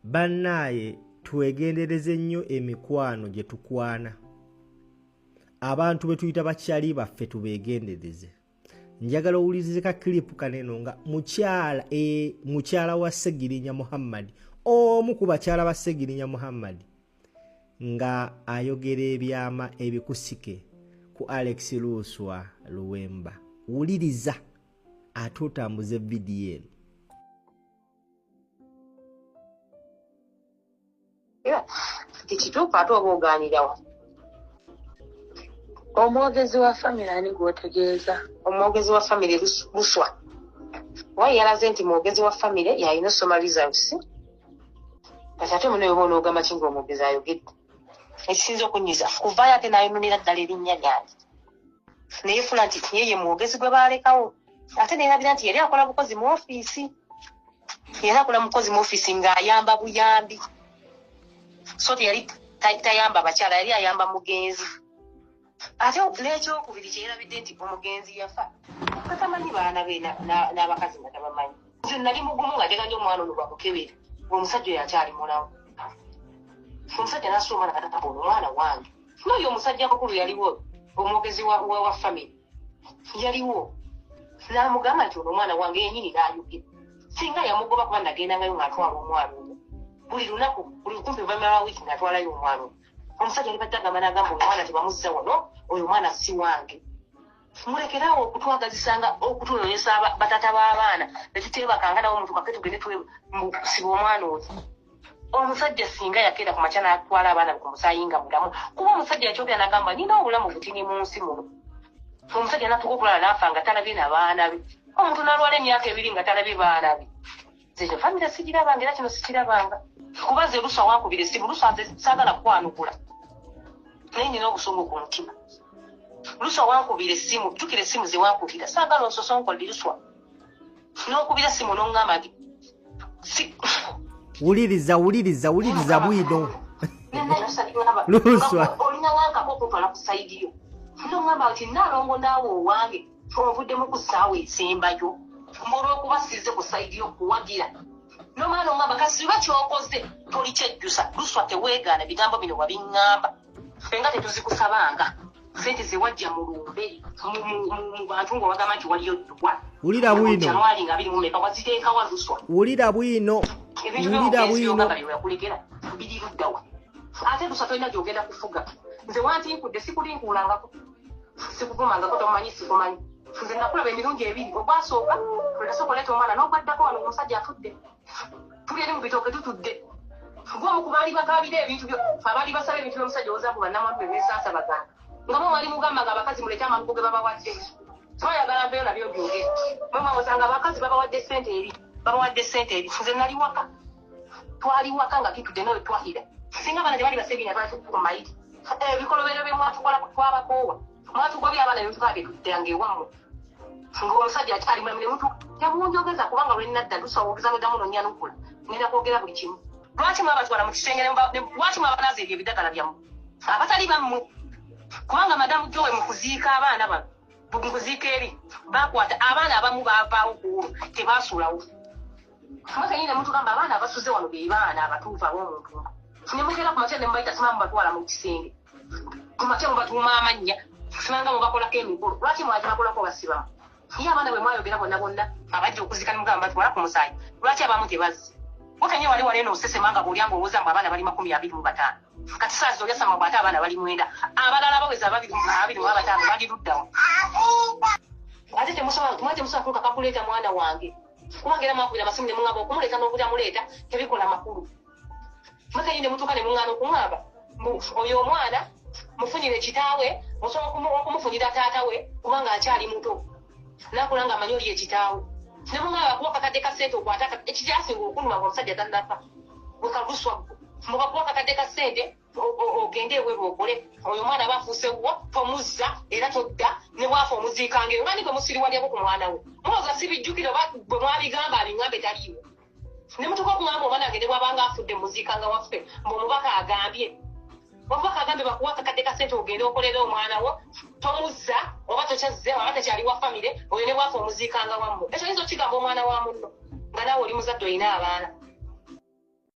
Bannaaye twegendereze nnyo emikwano gye tukwana. Abantu be tuyita bakyali baffe tubeegendereze. Njagala owulirize ka clip kaneno nga mukyala wa Ssegirinya Muhammad, omu ku bakyala ba Ssegirinya Muhammad, nga ayogera ebyama ebikusike ku Alex Luswa Luwemba. Wuliriza ate otambuze vidiyo eno. Kituufu ate oba ogaanirawa? Omwogezi wa famire ani gw'otegeeza? Omwogezi wa famire Luswa. Wayi yalaze nti mwogezi wa famire yalina osoma results. Kati ate muno yoba onoogamba ki ng'omwogezi ayogedde? Ekisinza okunyiza kuvaayo ate n'ayononera ddala erinnya lyange. Neyefuula nti ye ye mwogezi gwe baalekawo. Ate neerabira nti yali akola bukozi mu ofiisi. Yali akola mukozi mu ofiisi ng'ayamba buyambi. So teyali tayamba bakyala, yali ayamba mugenzi. Ate n'ekyokubiri kyerabidde nti omugenzi yafa katamanyi baana be n'abakazi nga tabamanyi. Nze nali mugumu nga njagala nnyo omwana ono bamukebere, ng'omusajja oyo akyali mulamu. Omusajja n'asula omwana kata ono omwana wange. N'oyo omusajja mukulu yaliwo, omwogezi wa family yaliwo, n'amugamba nti ono omwana wange yennyini n'ayogera. Singa yamugoba kuba nagendangayo ng'atwala omwana ono buli lunaku, buli kumpi oluvannyuma lwa wiiki ng'atwalayo omwana ono. Omusajja yali badde agamba n'agamba omwana tebamuzza wano, oyo omwana si wange. Mulekeraawo okutwagazisanga okutunoonyesa batata b'abaana ne tuteebakanga nabo omuntu kake tugende siba omwana oyo. Omusajja singa yakeera ku makya n'atwala abaana ku musaayi nga mulamu, kuba omusajja yakyogera n'agamba nina obulamu butini mu nsi muno. Omusajja n'atuuka okulala n'afa nga talabye na baana be. Omuntu n'alwala emyaka ebiri nga talabye baana be. Nze ekyo famire sigirabanga era kino sikirabanga. Kuba nze Luswa wankubira essimu, Luswa nze saagala kukwanukula. Naye nina obusungu ku mutima. Luswa wankubira essimu, jjukira essimu ze wankubira. Saagala onsosonkolere Luswa. N'onkubira essimu n'oŋŋamba nti si Wuliriza, wuliriza, wuliriza bwino. Luswa. Olina wankako okutwala ku sayidi yo. N'oŋŋamba nti Nnaalongo naawe owange ovuddemu ku ssaawa esembayo. Olw'okuba sizze ku sayidi yo kuwagira. N'omala n'oŋŋamba kasiba ky'okoze tolikyejjusa. Luswa teweegaana bigambo bino wabiŋŋamba. Ffe nga tetuzikusabanga. Ssente ze wajja mu lumbe, mu bantu ng'obagamba nti waliyo ddwa. Wulira bwino. January nga abiri mu mmeka waziteeka wa Luswa? Wulira bwino. Ebintu Wulira by'omugenzi bwino. by'ogamba bye wakulekera biri ludda wa? Ate Luswa tolina gy'ogenda kufuga. Nze wantinkudde sikulinkuulangako. Sikuvumangako tomanyi sikumanyi. Nze nakulaba emirundi ebiri, ogwasooka lwe nasooka oleeta omwana n'ogwaddako wano omusajja afudde. Tuli eri mu bitooke tutudde. Gwe omu ku baali bakaabira ebintu byo, abaali basaba ebintu by'omusajja owozaabu bannamwandu be beesansa baganda. Nga mwe mwali mugamba nga abakazi mulete amabugo ge babawadde. Twayagala mpeyo nabyo byogere. Mwe mwawoza nga abakazi babawadde ssente eri, babawadde ssente eri. Nze nali waka. Twali waka nga tutudde nawe twahira. Singa abaana tebali basebiina twali ku mayiti. Ebikolobero bye mwatukola twabakoowa. Mwatugobye abaana ne mutugaa betuddanga ewammwe. Ng'omusajja akyali mulamu ne mutu temunjogeza kubanga lwe nnadda lusobola okugeza n'oddamu n'onnyanukula. Ngenda kwogera buli kimu. Lwaki mwabatwala mu kisenge ne lwaki mwabanaaza ebyo ebidagala byammwe? Abatali bammwe. Kubanga Madamu Joe mu kuziika abaana bano, mu kuziika eri, baakwata abaana abamu baavaawo ku olwo, tebaasulawo. Mwe kennyini ne mutugamba abaana abasuze wano be baana abatuufu ab'omu ntumba. Ne mukeera ku makya ne mubayita simanya mubatwala mu kisenge. Ku makya mubatuuma amannya, simanya mubakolako emikolo. Lwaki mwagibakolako basibamu? Ye abaana bwe mwayogera bonna bonna abajja okuziika ne mugamba batwala ku musaayi, lwaki abamu tebazze? Gwe kennyini wali wano eno osesema nga bw'olya ng'olowooza mbu abaana bali makumi abiri mu bataano. Kati saa zino olyasama mbu ate abaana bali mwenda. Abalala abaweza ababiri mu abiri mu abataano bali ludda wa? Ate temusobola, mwe temusobola kunkaka kuleeta mwana wange. Kubanga era mwakubira amasimu ne muŋŋamba okumuleeta n'obutamuleeta tebikola makulu. Mwe kennyini ne mutuuka ne muŋŋaana okuŋŋamba mbu oyo omwana mufunire kitaawe, osobola okumufunira taata we kubanga akyali muto. N'akula ng'amanyi oli ye kitaawe. Ne muŋŋamba bakuwa akakadde ka ssente okwate ekikyasinga okunuma ng'omusajja tannafa. Gwe kaluswa ggwe. Mbu bakuwa akakadde ka ssente ogende ebweru okole. Oyo omwana aba afuuse wuwo, tomuzza era todda, ne bw'afa omuziikanga eyo. Ng'ani gwe musiriwalirako ku mwana we? Mulowooza sibijjukira oba bwe mwabigamba abiŋŋambe taliiwo? Ne mutuuka okuŋŋamba omwana wange ne bw'abanga afudde muziikanga waffe, mbu omubaka agambye. Omubaka agambye bakuwa akakadde ka ssente ogende okolere omwana wo, tomuzza oba tokyazze oba takyali wa famire, oyo ne bw'afa omuziikanga wammwe. Ekyo oyinza okukigamba omwana wa munno nga naawe oli muzadde olina abaana.